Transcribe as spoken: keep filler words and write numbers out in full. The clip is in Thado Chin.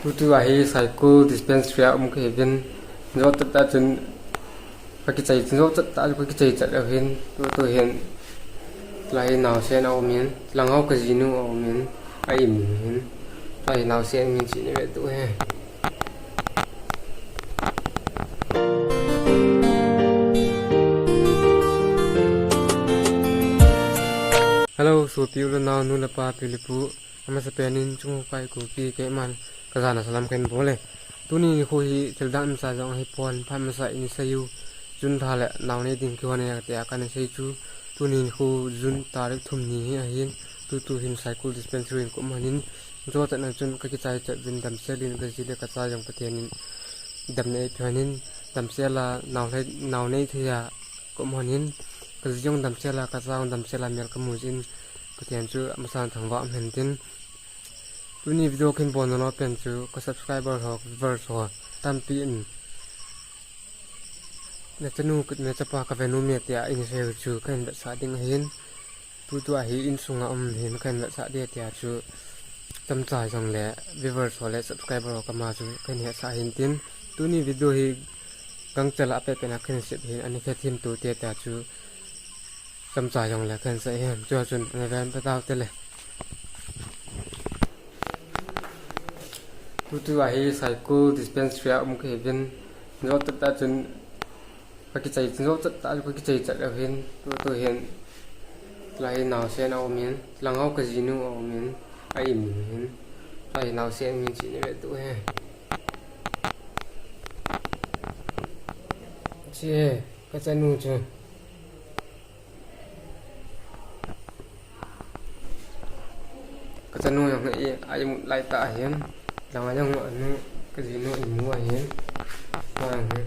Tutu ahi Saikul Dispensary a um kahiuvin. Jot tah chun kakichai, jot tah chun kakichai chat ahin. Tutu hin lai naosen aumin, lang ho kajinu aumin, a-im hin. Lai naosen min chi ni ve tu he. Hello, sopi u le nao, nu le pa, pi le pu. Amasapen in Chunghukai Kuki keiman kajana salam kahin bol e. Tuni nikho hi thildang imacha jong ahipon, phat masa in sei u, June tha le naonei ding kihon e tia kana sei chu. Tuni nikho June tarik thum ni hi ahin, tutu hin Saikul Dispensary in ka um lhonin, jot tah chun kakichai chat uvin damsel in kaji le kacha jong Pathen in damna eipeh lhonin, damsel a naolhai, naonei thei a ka um lhonin, kaji jong damsel a, kacha jong damsel a mel kamu jin, Pathen chu amasan thangvah um hen tin. Tuni video kahin bolna lou pen chu ka subscriber ho, ka viewers ho tampi in, nachanu, nachapa kave nom e tia in sei u chu kahin vetsah ding ahin. Tutu ahi insunga um hin kahin vetsah ding tia chu chomcha jongle viewers ho le subscriber ho koma chu kahin hetsah hin tin. Tuni video hi gangchel a apeh pena kahin sep hin, ani khat him tu te tia chu chomcha jongle kahin sei hin. Chua chun ana ven pe tau te le. Tutu ahi Saikul Dispensary a um kahiuvin. Jot tah chun kakichai, jot tah chun kakichai chat ahin. Tutu hin lai naosen aumin, lang ho kajinu aumin, a-im hin. Lai naosen min chi ni ve tu he. Chi he, kachanu chu. Kachanu jong hi a-imut lai tah ahin. Langa jong anu, kajinu imu ahin. Ama jong hi